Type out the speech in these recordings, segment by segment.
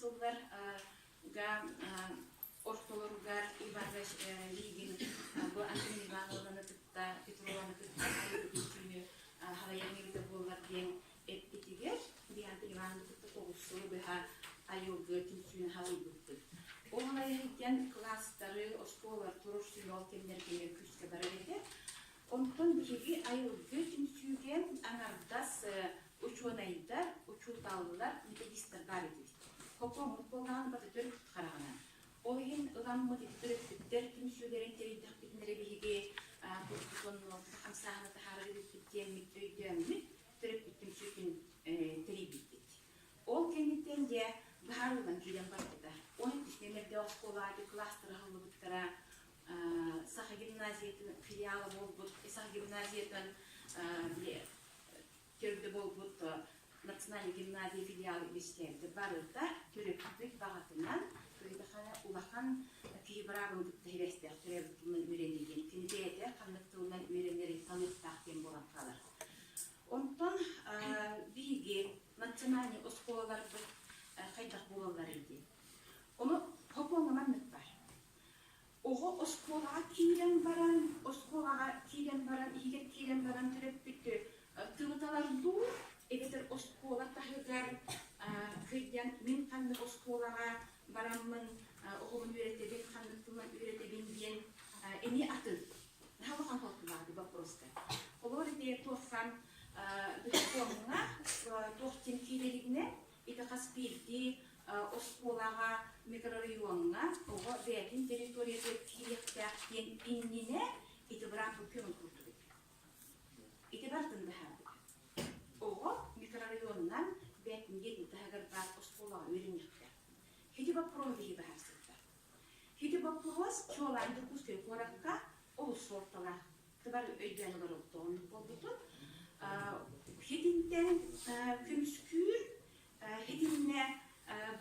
сылларга ортолоругар Иван Лигин бу Антонина Ивановнаны кытта, Петрованы кытта түмсүүнү халайан эбитэ буоллар диэн эппитигэр, биһи Антонина Ивановны кытта 9 сылы быһа айылгы түмсүүнү халыйбыппыт. Ол алайыһыттан кылаастары, оскуолалар турар сүнньү ол кэмнэргэ күүскэ барар этэ. Онтон биһиги айылгы түмсүүгэ аҥардас учуонайдар, учууталлар, методистар баар этибит. Хоппоммут буоллаҕына бары төрүт хараҕынан. Ол иһин ыламмыт ити төрөппүттэр түмсүүлэрин тэрийдэхпитинэ эрэ биһиги хамсааһыны таһаарар эбиппит диэммит өйдөөммүт, төрөппүт түмсүүтүн тэрийбиппит. Ол кэнниттэн дьэ быһаарыллан киирэн барбыта. 12 нүөмэрдээх оскуолаҕа кылаастар аһыллыбыттара, Саха гимназиятын филиала буолбут, Саха гимназиятын төрдө буолбут национальнай гимназия филиала үөскээбитэ барыта төрөппүт баҕатынан кыйдахара улахан киһи быраабын кытта сибээстээх төрөөбүт тылынан үөрэнии диэн кини бэйэтэ ханнык тылынан үөрэнэрин талыахтаах диэн буолан хаалар. Онтон биһиги национальнай оскуолаларбыт хайдах буолалларый диэн. Ону сокуоҥҥа маннык баар. Оҕо оскуолаҕа киирэн баран, оскуолаҕа киирэн баран, иһигэр киирэн баран төрөппүт тылыталар дуу, эбэтэр оскуола таһыгар кыйан мин ханнык оскуолаҕа бараммын оҕобун үөрэтэбин, ханнык тылынан үөрэтэбин диэн эмиэ атын наһаа улахан суолталаах боппуруостар. Холобур, ити туоххан докумуоҥҥа туох диэн киирэригинэ Ити хас биирдии оскуолаҕа, микрорайоҥҥа оҕо бэйэтин территориятыгар киириэхтээх диэн иннинэ ити бырааппыт көҥүл курдук этэ. Ити барытын быһаарбыта. Оҕо микрорайонунан бэйэтин дьиэтин таһыгар баар оскуолаҕа үөрэниэхтээх. Ити боппуруоһу биһиги быһаарсыбыта. Ити боппуруос чуолаан Дьокуускай куоракка олус суолталаах. Тыбар өйдөөн олорбут оннук буолбутун. Итинтэн көмүскүүр, итиннэ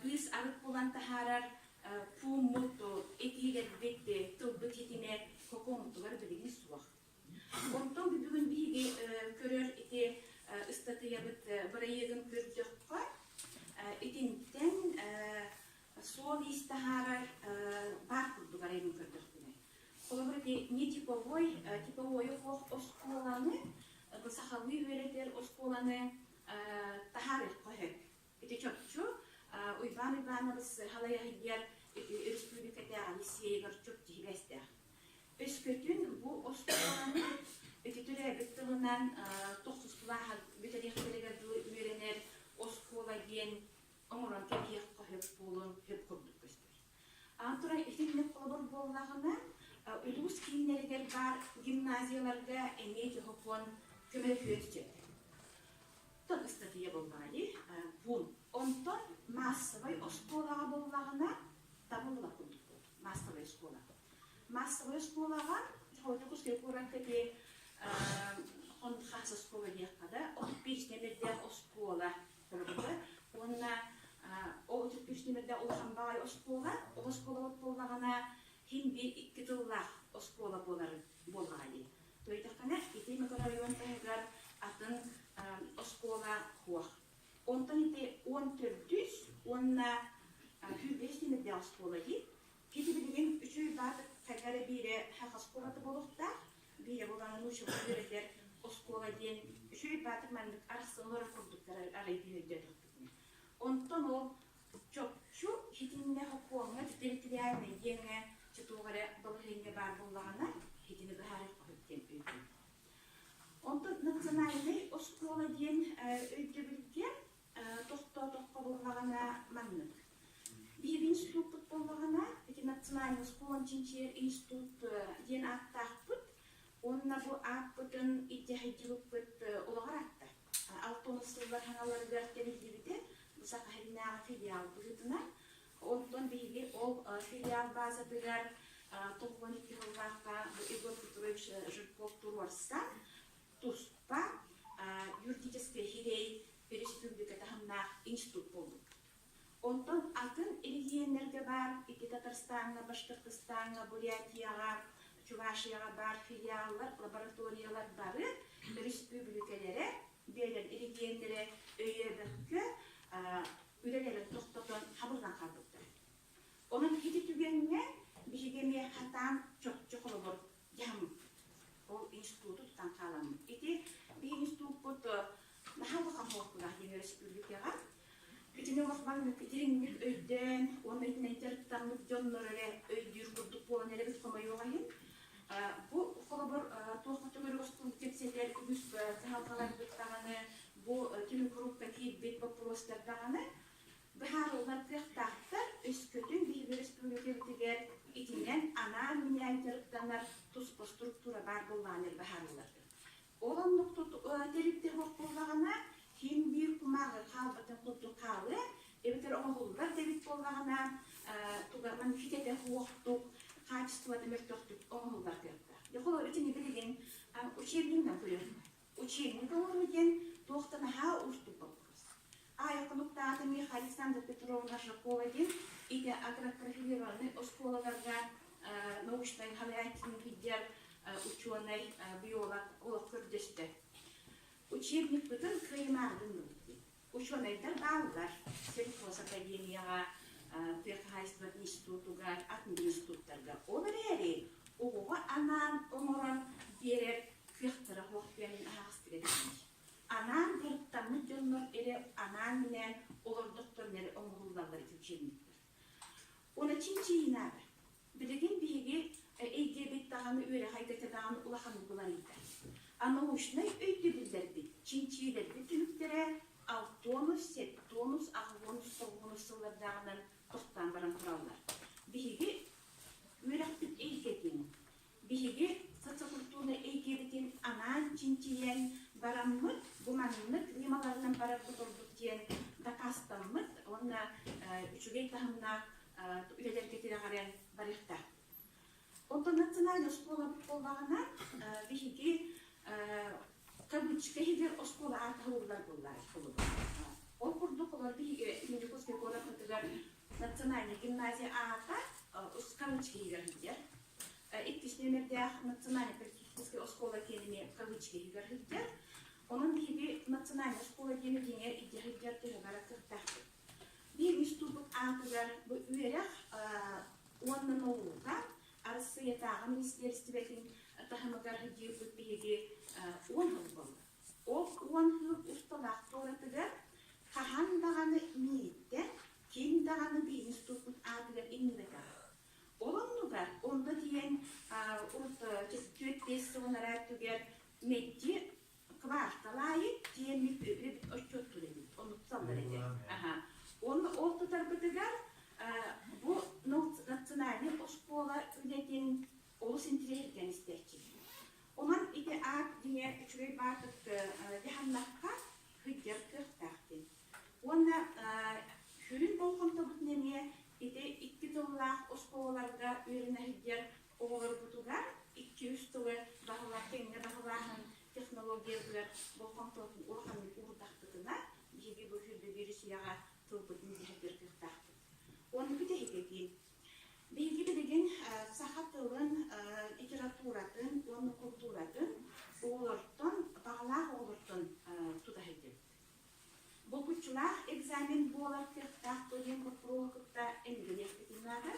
быыс арыт булан таһаарар пууммут, этиилэрбит, тылбыт ситимэ сокуоммутугар билигин суох. Онтон бүгүн биһиги көрөр ити ыстатыйабыт бырайыагын көрдөххө, итинтэн суол-иис таһаарар баар курдук арыйан көрдөхпүнэ. Холобур, ити нетиповой, типовой суох оскуоланы, бу сахалыы үөрэтэр оскуоланы таһаарыахха сөп. Ити чопчу Уйбаан Уйбаанабыс халайаһыйар ити өрөспүүбүлүкэтээҕи лиссиэйигэр чопчу сибээстээх. Өскөтүн бу оскуоланы ити төрөөбүт тылынан тохсус кылааһа бүтэриэхтэригэр дылы үөрэнэр оскуола диэн оҥорон кэбиһиэххэ сөп буолуон сөп курдук көстөр. Аны туран итинник холобур буоллаҕына, улуус кииннэригэр баар гимназияларга эмиэ дьоһокуон көмөлөһүөн сөп. Тон ыстатыйа буоллаҕа дии, пуун. Онтон маассабай оскуолаҕа буоллаҕына, табыллыбат курдук буолар, маассабай оскуола. Маассабай оскуолаҕа Дьокуускай куоракка ити хас оскуола диэххэ да, 35 нөмердээх оскуола холобура. Уонна ол 35 нөмердээх улахан баҕайы оскуола, ол оскуолабыт буоллаҕына, хин биир икки тыллаах оскуола буоларын буоллаҕа дии. Туойдаххына, ити микрорайон таһыгар атын оскуола суох. Онтон ити 14 уонна 105 нөмердээх оскуола дии. Ити билигин үчүгэй баат хайа эрэ биирэ саха оскуолата буолуохтаах, биирэ буолаҕына нууччалыы үөрэтэр оскуола диэн үчүгэй баатыр маннык арахсан олорор курдуктар арай өйдөөтөхпүтүнэ. Онтон ол чопчу итиннэ сокуоҥҥа территориальнай диэҥҥэ туох эрэ балаһыанньа баар буоллаҕына итини быһаарыахха сөп диэн өйдүүбүн. Онтон национальнай оскуола диэн өйдөбүлгэ тохтоотоххо буоллаҕына маннык. Биһиги институппут буоллаҕына, ити национальный оскуоланы чинчийэр институт диэн ааттаахпыт. Уонна бу ааппытын илдьэ сылдьыбыппыт улаҕар аатта. 60 сыллар хаҥаларыгар тэриллибитэ. Бу Саха сиринээҕи филиал быһыытынан. Онтон биһиги ол филиал базатыгар 92 сыллаахха бу Егор Петрович Жирков туруорсан туспа юридическай сирэй өрөспүүбүлүкэ таһымнаах институт буолбуппут. Онтон атын регионнарга баар ити Татарстаҥҥа, Башкортостаҥҥа, Бурятияҕа, Чувашияҕа баар филиаллар, лабораториялар бары өрөспүүбүлүкэлэрэ, бэйэлэрин регионнэрэ өйөөбөккө. үлэлэрин тохтотон хабыллан хаалбыттар. Онон ити түгэҥҥэ биһиги эмиэ хатаан чопчу холобур дьаһаммыппыт. Ол институту тутан хааламмыт. Ити биһиги институппут наһаа улахан суолталаах диэн өрөспүүбүлүкэҕэ. Итини улахан дириҥник өйдөөн уонна итинэн дьарыктаммыт дьоннор эрэ өйдүүр курдук буолан эрэбит хомойуох иһин. Бу холобур туохха төгүрүк остуол кэпсэтэр үгүс кыһалҕаларбыт даҕаны, бу түмүк группа киирбит боппуруостар даҕаны быһаарыллар кыахтаахтар. Өскөтүн биһиги өрөспүүбүлүкэбитигэр итинэн анаан-минээн дьарыктанар туспа структура баар буоллаҕына эрэ быһаарыллар. Ол оннук тэрилтэ суох буоллаҕына, ким биир кумааҕы хаалбатын курдук хаалыа, эбэтэр оҥоһуллар да эбит буоллаҕына, тугарман фитэтэ суохтук, хаачыстыбата мөлтөхтүк оҥоһуллар кыахтаах. Дьэ, холобур, итини билигин учебнигынан көрөр. Учебник оҥоруу диэн туох да наһаа уустук боппуруос. Аайа хонуктаата Миха Александра Петровна Жакова диэн ити агропрофилированнай оскуолаларга научнай салайааччыны киддэр учуонай, биолог олох көрдөстө. Учебникпытын кыайымаары гынныбыт диэн. Учуонайдар бааллар. Сельхозакадемияҕа, тыа хаһаайыстыбатын институтугар, атын институттарга. Ол эрээри оҕоҕо анаан оҥорон биэрэр кыахтара суох диэн аһаҕастык этэллэр. Анаан дьарыктаммыт дьоннор эрэ анаан-минээн олордохторуна эрэ оҥоһуллаллар ити учебниктар. Уонна чинчийии наада. Билигин биһиги эйгэбит даҕаны үөрэх эйгэтэ даҕаны улаханнык уларыйда. А научнай өйдөбүллэрбит, чинчийиилэрбит түмүктэрэ алтонус, сеттонус, аҕыонус, тоҕуонус сыллардааҕынан тохтоон баран тураллар. Биһиги үөрэхпит эйгэтин, биһиги социокультурнай эйгэбитин анаан чинчийэн бараммыт, бу маннык ньымаларынан барарбыт ордук диэн дакаастаммыт уонна үчүгэй таһымнаах үлэлэргэ тирэҕирэн барыахтаах. Онтон национальнай оскуолабыт буоллаҕына, биһиги кавычка иһигэр оскуола аата уһуллар буоллар Ол курдук олор биһиги Дьокуускай куораппытыгар национальнай гимназия аата кавычка иһигэр сылдьар. Иккис нүөмэрдээх национальнай политехническай оскуола киэнини кавычка иһигэр сылдьар. Онон биһиги национальнай оскуола диэни дьиҥэр илдьэ сылдьар төһө барар кыахтаахпыт. Биир институт аатыгар бу үөрэх уонна наука Арассыыйатааҕы министиэристибэтин таһымыгар диирбит биһиги 10 сыл буолла. Ол 10 сыл усталаах туоратыгар хаһан даҕаны мииттэн ким даҕаны биһиги институппут аатыгар иҥнибэтэҕэ. Ол оннугар онно тиийэн урут 4-5 сыл анараа өттүгэр мэлдьи Квартал аайы тиэммит үбүт отчуоттуур эбит, ону туталлар этэ. Уонна ол тутарбытыгар бу национальнай оскуола үлэтин олус интириэһиргээн истээччибит. Онон ити аат дьиҥэ үчүгэй баатык дьаһаннахха сылдьар кыахтаах диэн. Уонна сүрүн болҕомтобутун эмиэ ити икки тыллаах оскуолаларга үөрэнэ сылдьар оҕолорбутугар икки-үс тылы баһылаах тэҥҥэ баһылааһын технологиятыгар болҕомтобутун улаханнык уурдахпытына, биһиги бу сүүрбэ биирис үйэҕэ тылбытын дьаһайар кыахтаахпыт. Уонна бүтэһик этиим. Биһиги билигин саха тылын, литературатын уонна култууратын оҕолортон, баҕалаах оҕолортон тута сылдьабыт. Булгуччулаах экзамен буолар кыахтаах дуо диэн боппуруоһу кытта эмилиэхпитин наада.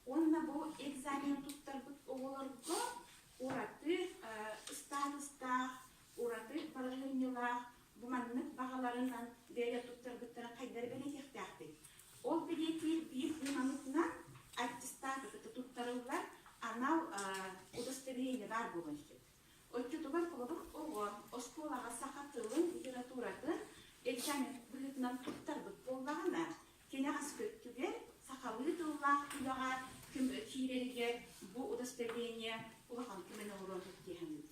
Уонна бу экзамен туттарбыт оҕолорго ураты ыстаатыстаах, ураты балаһыанньалаах бу маннык баҕаларынан бэйэлэр туттарбыттарын хайдары бэлиэтиэхтээхпит. Ол бэлиэтиир биир ньымамытынан аттестаты кытта туттарыллар анал удостоверение баар буолуон сөп. Оччотугар холобур оҕо оскуолаҕа саха тылын, литературатын экзамен быһыытынан туттарбыт буоллаҕына, кэнэҕэс өттүгэр сахалыы тыллаах үлэҕэ киирэригэр бу удостоверение улахан көмөнү оҥоруон сөп дии саныыбын.